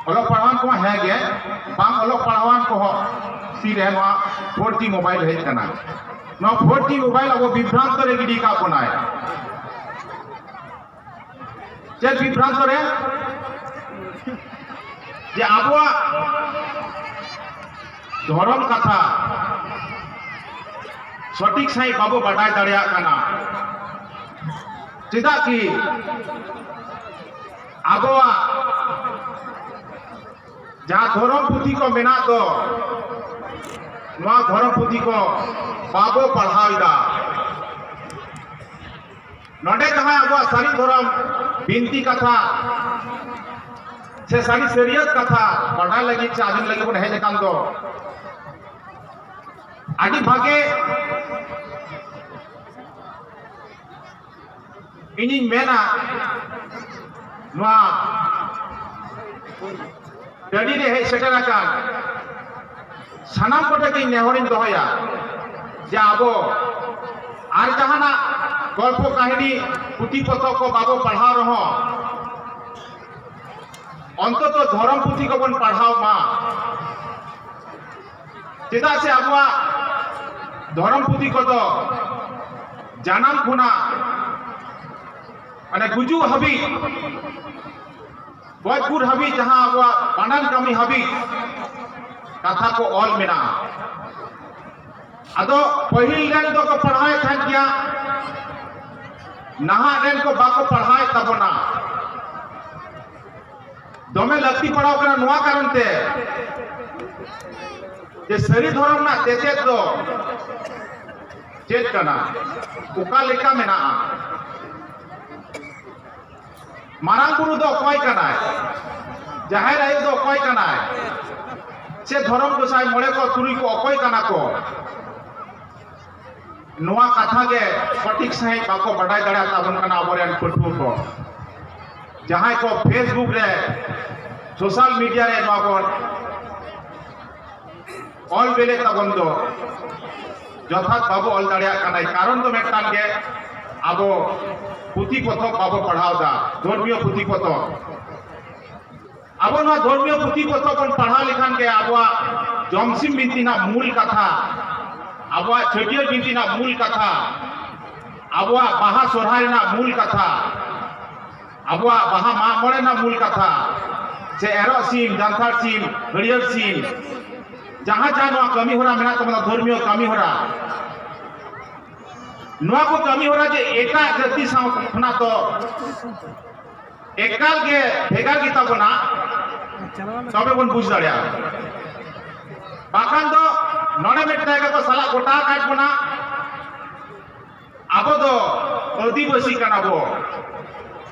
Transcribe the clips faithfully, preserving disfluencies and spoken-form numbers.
ᱚᱞᱚᱜ ᱯᱟᱲᱦᱟᱣᱟᱱ ᱠᱚᱢᱟ ᱦᱮᱸ ᱜᱮ, ᱵᱟᱝ ᱚᱞᱚᱜ ᱯᱟᱲᱦᱟᱣᱟᱱ ᱠᱚᱦᱚᱸ ᱛᱤᱨᱮ ᱱᱚᱣᱟ ᱯᱷᱳᱨ ᱡᱤ ᱢᱳᱵᱟᱭᱤᱞ ᱦᱮᱡ ᱠᱟᱱᱟ᱾ ᱱᱚᱣᱟ ᱯᱷᱳᱨ ᱡᱤ ᱢᱳᱵᱟᱭᱤᱞ ᱟᱵᱚ ᱵᱤᱵᱷᱨᱟᱱᱛᱚ ᱨᱮ ᱜᱤᱰᱤ ᱠᱟᱜ ᱵᱚᱱᱟᱭ᱾ ᱪᱮᱫ ᱵᱤᱵᱷᱨᱟᱱᱛᱚ ᱨᱮ? ᱡᱮ ᱟᱵᱚᱣᱟᱜ ᱫᱷᱚᱨᱚᱢ ᱠᱟᱛᱷᱟ ᱥᱚᱴᱷᱤᱠ ᱥᱟᱺᱦᱤᱡ ᱵᱟᱵᱚ ᱵᱟᱰᱟᱭ ᱫᱟᱲᱮᱭᱟᱜ ᱠᱟᱱᱟ᱾ ᱪᱮᱫᱟᱜ ᱠᱤ ᱟᱵᱚᱣᱟᱜ ᱡᱟᱦᱟᱸ ᱫᱷᱚᱨᱚᱢ ᱯᱩᱛᱷᱤ ᱠᱚ ᱢᱮᱱᱟᱜ ᱫᱚ, ᱱᱚᱣᱟ ᱫᱷᱚᱨᱚᱢ ᱯᱩᱛᱷᱤ ᱠᱚ ᱵᱟᱵᱚ ᱯᱟᱲᱦᱟᱣ ᱮᱫᱟ᱾ ᱱᱚᱰᱮ ᱡᱟᱦᱟᱸ ᱟᱵᱚᱣᱟᱜ ᱥᱟᱹᱨᱤ ᱫᱷᱚᱨᱚᱢ ᱵᱤᱱᱛᱤ ᱠᱟᱛᱷᱟ ᱥᱮ ᱥᱟᱹᱨᱤ ᱥᱟᱹᱨᱤᱭᱟᱹᱛ ᱠᱟᱛᱷᱟ ᱵᱟᱰᱟᱭ ᱞᱟᱹᱜᱤᱫ ᱥᱮ ᱟᱸᱡᱚᱢ ᱞᱟᱹᱜᱤᱫ ᱵᱚᱱ ᱦᱮᱡ ᱟᱠᱟᱱ ᱫᱚ, ᱟᱹᱰᱤ ᱵᱷᱟᱜᱮ ᱤᱧᱤᱧ ᱢᱮᱱᱟ, ᱱᱚᱣᱟ ᱴᱟᱺᱰᱤ ᱨᱮ ᱦᱮᱡ ᱥᱮᱴᱮᱨ ᱟᱠᱟᱱ ᱥᱟᱱᱟᱢ ᱠᱚᱴᱷᱮᱱ ᱜᱮ ᱱᱮᱦᱚᱨᱤᱧ ᱫᱚᱦᱚᱭᱟ ᱡᱮ ᱟᱵᱚ ᱟᱨ ᱡᱟᱦᱟᱱᱟᱜ ᱜᱚᱞᱯᱚ ᱠᱟᱹᱦᱱᱤ, ᱯᱩᱛᱷᱤ ᱯᱚᱛᱚᱵ ᱠᱚ ᱵᱟᱵᱚ ᱯᱟᱲᱦᱟᱣ ᱨᱮᱦᱚᱸ, ᱚᱱᱛᱚᱛᱚ ᱫᱷᱚᱨᱚᱢ ᱯᱩᱛᱷᱤ ᱠᱚᱵᱚᱱ ᱯᱟᱲᱦᱟᱣ ᱢᱟ᱾ ᱪᱮᱫᱟᱜ ᱥᱮ ᱟᱵᱚᱣᱟᱜ ᱫᱷᱚᱨᱚᱢ ᱯᱩᱛᱷᱤ ᱠᱚᱫᱚ ᱡᱟᱱᱟᱢ ᱠᱷᱚᱱᱟᱜ ᱢᱟᱱᱮ ᱜᱩᱡᱩᱜ ᱦᱟᱹᱵᱤᱡ, ᱜᱚᱡ ᱜᱩᱨ ᱦᱟᱹᱵᱤᱡ ᱡᱟᱦᱟᱸ ᱟᱵᱚᱣᱟᱜ ᱵᱷᱟᱸᱰᱟᱱ ᱠᱟᱹᱢᱤ ᱦᱟᱹᱵᱤᱡ ᱠᱟᱛᱷᱟ ᱠᱚ ᱚᱞ ᱢᱮᱱᱟᱜᱼᱟ᱾ ᱟᱫᱚ ᱯᱟᱹᱦᱤᱞ ᱨᱮᱱ ᱫᱚᱠᱚ ᱯᱟᱲᱦᱟᱣᱮᱫ ᱛᱟᱦᱮᱸᱫ ᱜᱮᱭᱟ, ᱱᱟᱦᱟᱜ ᱨᱮᱱ ᱠᱚ ᱵᱟᱠᱚ ᱯᱟᱲᱦᱟᱣᱮᱫ ᱛᱟᱵᱚᱱᱟ᱾ ᱫᱚᱢᱮ ᱞᱟᱹᱠᱛᱤ ᱯᱟᱲᱟᱣ ᱠᱟᱱᱟ ᱱᱚᱣᱟ ᱠᱟᱨᱚᱱ ᱛᱮ ᱡᱮ ᱥᱟᱹᱨᱤ ᱫᱷᱚᱨᱚᱢ ᱨᱮᱱᱟᱜ ᱛᱮᱛᱮᱫ ᱫᱚ ᱪᱮᱫ ᱠᱟᱱᱟ, ᱚᱠᱟ ᱞᱮᱠᱟ ᱢᱮᱱᱟᱜᱼᱟ, ᱢᱟᱨᱟᱝ ᱵᱩᱨᱩ ᱫᱚ ᱚᱠᱚᱭ ᱠᱟᱱᱟᱭ, ᱡᱟᱦᱮᱨ ᱟᱭᱳ ᱫᱚ ᱚᱠᱚᱭ ᱠᱟᱱᱟᱭ, ᱥᱮ ᱫᱷᱚᱨᱚᱢ ᱜᱚᱸᱥᱟᱭ ᱢᱚᱬᱮ ᱠᱚ ᱛᱩᱨᱩᱭ ᱠᱚ ᱚᱠᱚᱭ ᱠᱟᱱᱟ ᱠᱚ, ᱱᱚᱣᱟ ᱠᱟᱛᱷᱟ ᱜᱮ ᱥᱚᱴᱷᱤᱠ ᱥᱟᱺᱦᱤᱡ ᱵᱟᱠᱚ ᱵᱟᱰᱟᱭ ᱫᱟᱲᱮᱭᱟᱜ ᱛᱟᱵᱚᱱ ᱠᱟᱱᱟ ᱟᱵᱚᱨᱮᱱ ᱯᱟᱹᱴᱷᱩᱣᱟᱹ ᱠᱚ᱾ ᱡᱟᱦᱟᱸᱭ ᱠᱚ Facebook ᱨᱮ, social media ᱨᱮ ᱱᱚᱣᱟ ᱵᱚᱱ ᱚᱞ ᱵᱮᱞᱮᱫ ᱛᱟᱵᱚᱱ ᱫᱚ, ᱡᱚᱛᱷᱟᱛ ᱵᱟᱵᱚ ᱚᱞ ᱫᱟᱲᱮᱭᱟᱜ ᱠᱟᱱᱟ᱾ ᱠᱟᱨᱚᱱ ᱫᱚ ᱢᱤᱫᱴᱟᱝ ᱜᱮ, ᱟᱵᱚ ᱯᱩᱛᱷᱤ ᱯᱚᱛᱚᱵ ᱵᱟᱵᱚ ᱯᱟᱲᱦᱟᱣ ᱮᱫᱟ, ᱫᱷᱚᱨᱢᱤᱭᱚ ᱯᱩᱛᱷᱤ ᱯᱚᱛᱚᱵ᱾ ᱟᱵᱚ ᱱᱚᱣᱟ ᱫᱷᱚᱨᱢᱤᱭᱚ ᱯᱩᱛᱷᱤ ᱯᱚᱛᱚᱵ ᱵᱚᱱ ᱯᱟᱲᱦᱟᱣ ᱞᱮᱠᱷᱟᱱ ᱜᱮ ᱟᱵᱚᱣᱟᱜ ᱡᱚᱢᱥᱤᱢ ᱵᱤᱱᱛᱤ ᱨᱮᱱᱟᱜ ᱢᱩᱞ ᱠᱟᱛᱷᱟ, ᱟᱵᱚᱣᱟᱜ ᱪᱷᱟᱹᱴᱭᱟᱹᱨ ᱵᱤᱱᱛᱤ ᱨᱮᱱᱟᱜ ᱢᱩᱞ ᱠᱟᱛᱷᱟ, ᱟᱵᱚᱣᱟᱜ ᱵᱟᱦᱟ ᱥᱚᱨᱦᱟᱭ ᱨᱮᱱᱟᱜ ᱢᱩᱞ ᱠᱟᱛᱷᱟ, ᱟᱵᱚᱣᱟᱜ ᱵᱟᱦᱟ ᱢᱟᱜ ᱢᱚᱬᱮ ᱨᱮᱱᱟᱜ ᱢᱩᱞ ᱠᱟᱛᱷᱟ, ᱥᱮ ᱮᱨᱚᱜ ᱥᱤᱢ, ᱡᱟᱱᱛᱷᱟᱲ ᱥᱤᱢ, ᱦᱟᱹᱨᱭᱟᱹᱲ ᱥᱤᱢ, ᱡᱟᱦᱟᱸ ᱡᱟᱦᱟᱸ ᱱᱚᱣᱟ ᱠᱟᱹᱢᱤ ᱦᱚᱨᱟ ᱢᱮᱱᱟᱜ ᱛᱟᱵᱚᱱᱟ, ᱫᱷᱚᱨᱢᱤᱭᱚ ᱠᱟᱹᱢᱤ ᱦᱚᱨᱟ, ᱱᱚᱣᱟ ᱠᱚ ᱠᱟᱹᱢᱤ ᱦᱚᱨᱟ ᱡᱮ ᱮᱴᱟᱜ ᱡᱟᱹᱛᱤ ᱥᱟᱶ ᱠᱷᱚᱱᱟᱜ ᱫᱚ ᱮᱠᱟᱞ ᱜᱮ ᱵᱷᱮᱜᱟᱨ ᱜᱮᱛᱟ ᱵᱚᱱᱟ, ᱛᱚᱵᱮ ᱵᱚᱱ ᱵᱩᱡᱽ ᱫᱟᱲᱮᱭᱟᱜᱼᱟ᱾ ᱵᱟᱠᱷᱟᱱ ᱫᱚ ᱱᱚᱰᱮ ᱢᱤᱫ ᱡᱟᱭᱜᱟ ᱠᱚ ᱥᱟᱞᱟᱜ ᱜᱚᱴᱟ ᱟᱠᱟᱫ ᱵᱚᱱᱟ, ᱟᱵᱚ ᱫᱚ ᱟᱹᱫᱤᱵᱟᱹᱥᱤ ᱠᱟᱱᱟ ᱵᱚ᱾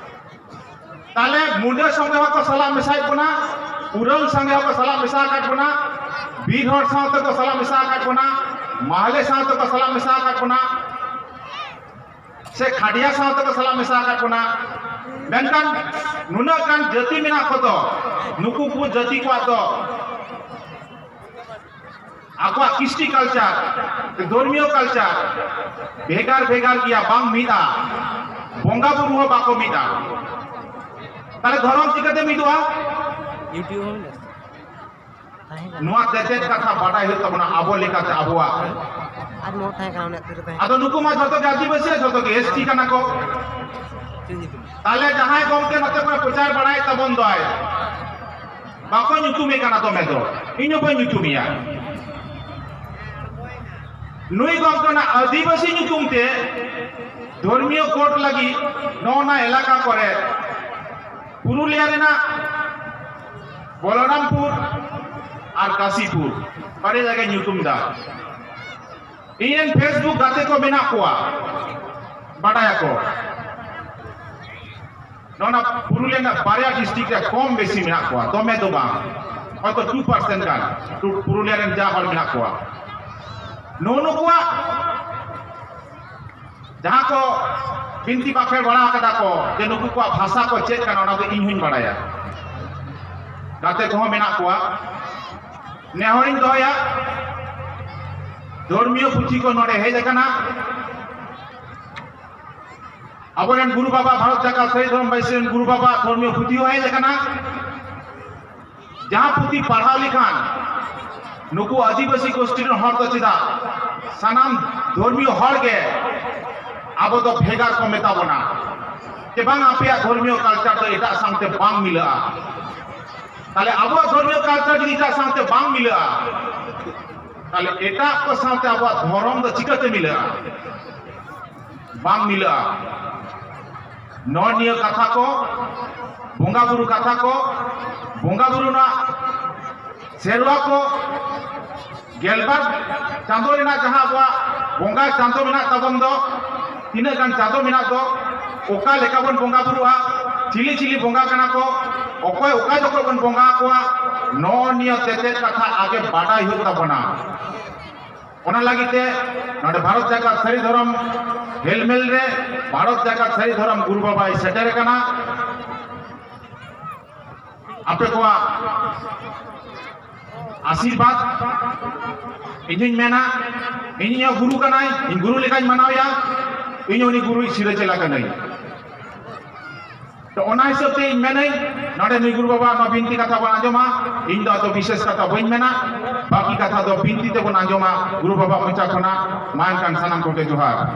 ᱛᱟᱦᱞᱮ ᱢᱩᱸᱰᱟᱹ ᱥᱚᱸᱜᱮ ᱦᱚᱸᱠᱚ ᱥᱟᱞᱟᱜ ᱢᱮᱥᱟᱭᱮᱫ ᱵᱚᱱᱟ, ᱩᱨᱟᱹᱝ ᱥᱚᱸᱜᱮ ᱦᱚᱸᱠᱚ ᱥᱟᱞᱟᱜ ᱢᱮᱥᱟ ᱟᱠᱟᱫ ᱵᱚᱱᱟ, ᱵᱤᱨ ᱦᱚᱲ ᱥᱟᱶᱛᱮ ᱠᱚ ᱥᱟᱞᱟᱜ ᱢᱮᱥᱟ ᱟᱠᱟᱫ ᱵᱚᱱᱟ, ᱢᱟᱦᱞᱮ ᱥᱟᱶᱛᱮ ᱠᱚ ᱥᱟᱞᱟᱜ ᱢᱮᱥᱟ ᱟᱠᱟᱫ ᱵᱚᱱᱟ, ᱥᱮ ᱠᱷᱟᱰᱤᱭᱟ ᱥᱟᱶᱛᱮ ᱠᱚ ᱥᱟᱞᱟᱜ ᱢᱮᱥᱟ ᱟᱠᱟᱫ ᱵᱚᱱᱟ᱾ ᱢᱮᱱᱠᱷᱟᱱ ᱱᱩᱱᱟᱹᱜ ᱜᱟᱱ ᱡᱟᱹᱛᱤ ᱢᱮᱱᱟᱜ ᱠᱚᱫᱚ, ᱱᱩᱠᱩ ᱠᱚ ᱡᱟᱹᱛᱤ ᱠᱚᱣᱟᱜ ᱫᱚ ᱟᱠᱚᱣᱟᱜ ᱠᱨᱤᱥᱴᱤ ᱠᱟᱞᱪᱟᱨ, ᱫᱷᱚᱨᱢᱤᱭᱚ ᱠᱟᱞᱪᱟᱨ ᱵᱷᱮᱜᱟᱨ ᱵᱷᱮᱜᱟᱨ ᱜᱮᱭᱟ, ᱵᱟᱝ ᱢᱤᱫᱟ᱾ ᱵᱚᱸᱜᱟ ᱵᱩᱨᱩ ᱦᱚᱸ ᱵᱟᱠᱚ ᱢᱤᱫᱟ᱾ ᱛᱟᱦᱞᱮ ᱫᱷᱚᱨᱚᱢ ᱪᱤᱠᱟᱹᱛᱮ ᱢᱤᱫᱚᱜᱼᱟ? YouTube ᱦᱚᱸ ᱢᱮᱱᱟᱜᱼᱟ᱾ ᱛᱟᱦᱮᱸ ᱠᱟᱱᱟ᱾ ᱱᱚᱣᱟ ᱛᱮᱛᱮᱫ ᱠᱟᱛᱷᱟ ᱵᱟᱰᱟᱭ ᱦᱩᱭᱩᱜ ᱛᱟᱵᱚᱱᱟ ᱟᱵᱚ ᱞᱮᱠᱟᱛᱮ, ᱟᱵᱚᱣᱟᱜ᱾ ᱟᱨ ᱱᱚᱣᱟ ᱛᱟᱦᱮᱸ ᱠᱟᱱᱟ, ᱚᱱᱟ ᱟᱹᱛᱩ ᱨᱮ ᱛᱟᱦᱮᱸ ᱟᱫᱚ ᱱᱩᱠᱩ ᱢᱟ ᱡᱷᱚᱛᱚ ᱜᱮ ᱟᱹᱫᱤᱵᱟᱹᱥᱤ, ᱡᱷᱚᱛᱚ ᱜᱮ ᱮᱥ ᱴᱤ ᱠᱟᱱᱟ ᱠᱚ᱾ ᱪᱮᱫ ᱧᱩᱛᱩᱢ? ᱛᱟᱦᱞᱮ ᱡᱟᱦᱟᱸᱭ ᱜᱚᱢᱠᱮ ᱱᱚᱛᱮ ᱠᱷᱚᱱ ᱯᱨᱚᱪᱟᱨ ᱵᱟᱲᱟᱭᱮᱫ ᱛᱟᱵᱚᱱ ᱫᱚᱭ, ᱵᱟᱠᱚ ᱧᱩᱛᱩᱢᱮ ᱠᱟᱱᱟ ᱫᱚᱢᱮ ᱫᱚ, ᱤᱧ ᱦᱚᱸ ᱵᱟᱹᱧ ᱧᱩᱛᱩᱢᱮᱭᱟ᱾ ᱱᱩᱭ ᱜᱚᱢᱠᱮ ᱚᱱᱟ ᱟᱹᱫᱤᱵᱟᱹᱥᱤ ᱧᱩᱛᱩᱢ ᱛᱮ ᱫᱷᱚᱨᱢᱤᱭᱚ ᱠᱳᱰ ᱞᱟᱹᱜᱤᱫ ᱱᱚᱜᱼᱚ ᱱᱟ ᱮᱞᱟᱠᱟ ᱠᱚᱨᱮ, ᱯᱩᱨᱩᱞᱤᱭᱟ ᱨᱮᱱᱟᱜ ᱵᱚᱞᱚᱨᱟᱢᱯᱩᱨ ᱟᱨ ᱠᱟᱥᱤᱯᱩᱨ, ᱵᱟᱨᱭᱟ ᱡᱟᱭᱜᱟᱧ ᱧᱩᱛᱩᱢ ᱮᱫᱟ᱾ ᱤᱧ ᱨᱮᱱ Facebook ᱜᱟᱛᱮ ᱠᱚ ᱢᱮᱱᱟᱜ ᱠᱚᱣᱟ, ᱵᱟᱰᱟᱭᱟᱠᱚ᱾ ᱱᱚᱣᱟ ᱯᱩᱨᱩᱞᱤᱭᱟᱹ ᱨᱮᱱᱟᱜ ᱵᱟᱨᱭᱟ ᱰᱤᱥᱴᱨᱤᱠᱴ ᱨᱮ ᱠᱚᱢ ᱵᱮᱥᱤ ᱢᱮᱱᱟᱜ ᱠᱚᱣᱟ, ᱫᱚᱢᱮ ᱫᱚ ᱵᱟᱝ, ᱦᱚᱭᱛᱚ ᱴᱩ ᱯᱟᱨᱥᱮᱱᱴ ᱜᱟᱱ ᱯᱩᱨᱩᱞᱤᱭᱟᱹ ᱨᱮᱱ ᱡᱟ ᱦᱚᱲ ᱢᱮᱱᱟᱜ ᱠᱚᱣᱟ᱾ ᱱᱩᱜᱼᱩ ᱱᱩᱠᱩᱣᱟᱜ ᱡᱟᱦᱟᱸ ᱠᱚ ᱵᱤᱱᱛᱤ ᱵᱟᱠᱷᱮᱲ ᱵᱟᱲᱟ ᱟᱠᱟᱫᱟ ᱠᱚ ᱡᱮ ᱱᱩᱠᱩ ᱠᱚᱣᱟᱜ ᱵᱷᱟᱥᱟ ᱠᱚ ᱪᱮᱫ ᱠᱟᱱᱟ, ᱚᱱᱟ ᱫᱚ ᱤᱧ ᱦᱚᱸᱧ ᱵᱟᱲᱟᱭᱟ, ᱜᱟᱛᱮ ᱠᱚᱦᱚᱸ ᱢᱮᱱᱟᱜ ᱠᱚᱣᱟ᱾ ᱱᱮᱦᱚᱨᱤᱧ ᱫᱚᱦᱚᱭᱟ, ᱫᱷᱚᱨᱢᱤᱭᱚ ᱯᱩᱛᱷᱤ ᱠᱚ ᱱᱚᱰᱮ ᱦᱮᱡ ᱟᱠᱟᱱᱟ, ᱟᱵᱚᱨᱮᱱ ᱜᱩᱨᱩ ᱵᱟᱵᱟ, ᱵᱷᱟᱨᱚᱛ ᱡᱟᱠᱟᱛ ᱥᱟᱹᱨᱤ ᱫᱷᱚᱨᱚᱢ ᱵᱟᱹᱭᱥᱤ ᱨᱮᱱ ᱜᱩᱨᱩ ᱵᱟᱵᱟ ᱫᱷᱚᱨᱢᱤᱭᱚ ᱯᱩᱛᱷᱤ ᱦᱚᱸ ᱦᱮᱡ ᱟᱠᱟᱱᱟ᱾ ᱡᱟᱦᱟᱸ ᱯᱩᱛᱷᱤ ᱯᱟᱲᱦᱟᱣ ᱞᱮᱠᱷᱟᱱ ᱱᱩᱠᱩ ᱟᱹᱫᱤᱵᱟᱹᱥᱤ ᱜᱳᱥᱴᱤ ᱨᱮᱱ ᱦᱚᱲ ᱫᱚ ᱪᱮᱫᱟᱜ ᱥᱟᱱᱟᱢ ᱫᱷᱚᱨᱢᱤᱭᱚ ᱦᱚᱲ ᱜᱮ ᱟᱵᱚ ᱫᱚ ᱵᱷᱮᱜᱟᱨ ᱠᱚ ᱢᱮᱛᱟ ᱵᱚᱱᱟ, ᱡᱮ ᱵᱟᱝ, ᱟᱯᱮᱭᱟᱜ ᱫᱷᱚᱨᱢᱤᱭᱚ ᱠᱟᱞᱪᱟᱨ ᱫᱚ ᱮᱴᱟᱜ ᱥᱟᱶᱛᱮ ᱵᱟᱝ ᱢᱤᱞᱟᱹᱜᱼᱟ᱾ ᱛᱟᱦᱞᱮ ᱟᱵᱚᱣᱟᱜ ᱫᱷᱚᱨᱢᱤᱭᱚ ᱠᱟᱞᱪᱟᱨ ᱡᱩᱫᱤ ᱮᱴᱟᱜ ᱥᱟᱶᱛᱮ ᱵᱟᱝ ᱢᱤᱞᱟᱹᱜᱼᱟ, ᱛᱟᱦᱞᱮ ᱮᱴᱟᱜ ᱠᱚ ᱥᱟᱶᱛᱮ ᱟᱵᱚᱣᱟᱜ ᱫᱷᱚᱨᱚᱢ ᱫᱚ ᱪᱤᱠᱟᱹᱛᱮ ᱢᱤᱞᱟᱹᱜᱼᱟ? ᱵᱟᱝ ᱢᱤᱞᱟᱹᱜᱼᱟ᱾ ᱱᱚᱜᱼᱚ ᱱᱤᱭᱟᱹ ᱠᱟᱛᱷᱟ ᱠᱚ, ᱵᱚᱸᱜᱟ ᱵᱩᱨᱩ ᱠᱟᱛᱷᱟ ᱠᱚ, ᱵᱚᱸᱜᱟ ᱵᱩᱨᱩ ᱨᱮᱱᱟᱜ ᱥᱮᱨᱣᱟ ᱠᱚ, ᱜᱮᱞᱵᱟᱨ ᱪᱟᱸᱫᱚ ᱨᱮᱱᱟᱜ ᱡᱟᱦᱟᱸ ᱟᱵᱚᱣᱟᱜ ᱵᱚᱸᱜᱟ ᱪᱟᱸᱫᱚ ᱢᱮᱱᱟᱜ ᱛᱟᱵᱚᱱ ᱫᱚ, ᱛᱤᱱᱟᱹᱜ ᱜᱟᱱ ᱪᱟᱸᱫᱚ ᱢᱮᱱᱟᱜ ᱫᱚ, ᱚᱠᱟ ᱞᱮᱠᱟ ᱵᱚᱱ ᱵᱚᱸᱜᱟ ᱵᱩᱨᱩᱜᱼᱟ, ᱪᱤᱞᱤ ᱪᱤᱞᱤ ᱵᱚᱸᱜᱟ ᱠᱟᱱᱟ ᱠᱚ, ᱚᱠᱚᱭ ᱚᱠᱟ ᱡᱚᱠᱷᱚᱱ ᱵᱚᱱ ᱵᱚᱸᱜᱟ ᱟᱠᱚᱣᱟ, ᱱᱚᱜᱼᱚ ᱱᱤᱭᱟᱹ ᱛᱮᱛᱮᱫ ᱠᱟᱛᱷᱟ ᱟᱜᱮ ᱵᱟᱰᱟᱭ ᱦᱩᱭᱩᱜ ᱛᱟᱵᱚᱱᱟ᱾ ᱚᱱᱟ ᱞᱟᱹᱜᱤᱫ ᱛᱮ ᱱᱚᱰᱮ ᱵᱷᱟᱨᱚᱛ ᱡᱟᱠᱟᱛ ᱥᱟᱹᱨᱤ ᱫᱷᱚᱨᱚᱢ ᱦᱮᱞᱢᱮᱞ ᱨᱮ ᱵᱷᱟᱨᱚᱛ ᱡᱟᱠᱟᱛ ᱥᱟᱹᱨᱤ ᱫᱷᱚᱨᱚᱢ ᱜᱩᱨᱩ ᱵᱟᱵᱟᱭ ᱥᱮᱴᱮᱨ ᱟᱠᱟᱱᱟ᱾ ᱟᱯᱮ ᱠᱚᱣᱟᱜ ᱟᱥᱤᱨᱵᱟᱫᱽ ᱤᱧ ᱦᱚᱧ ᱢᱮᱱᱟ, ᱤᱧ ᱦᱚᱸ ᱜᱩᱨᱩ ᱠᱟᱱᱟᱭ, ᱤᱧ ᱜᱩᱨᱩ ᱞᱮᱠᱟᱧ ᱢᱟᱱᱟᱣᱮᱭᱟ, ᱤᱧ ᱩᱱᱤ ᱜᱩᱨᱩᱭ ᱥᱤᱨᱟᱹ ᱪᱮᱞᱟ ᱠᱟᱹᱱᱟᱹᱧ᱾ ᱛᱚ ᱚᱱᱟ ᱦᱤᱥᱟᱹᱵ ᱛᱮ ᱤᱧ ᱢᱮᱱᱟᱹᱧ, ᱱᱚᱰᱮ ᱱᱩᱭ ᱜᱩᱨᱩ ᱵᱟᱵᱟ ᱱᱚᱣᱟ ᱵᱤᱱᱛᱤ ᱠᱟᱛᱷᱟ ᱵᱚᱱ ᱟᱸᱡᱚᱢᱟ, ᱤᱧ ᱫᱚ ᱟᱫᱚ ᱵᱤᱥᱮᱥ ᱠᱟᱛᱷᱟ ᱵᱟᱹᱧ ᱢᱮᱱᱟ, ᱵᱟᱹᱠᱤ ᱠᱟᱛᱷᱟ ᱫᱚ ᱵᱤᱱᱛᱤ ᱛᱮᱵᱚᱱ ᱟᱸᱡᱚᱢᱟ ᱜᱩᱨᱩ ᱵᱟᱵᱟ ᱢᱚᱪᱟ ᱠᱷᱚᱱᱟᱜ᱾ ᱢᱟ ᱮᱱᱠᱷᱟᱱ ᱥᱟᱱᱟᱢ ᱠᱚᱜᱮ ᱡᱚᱦᱟᱨ᱾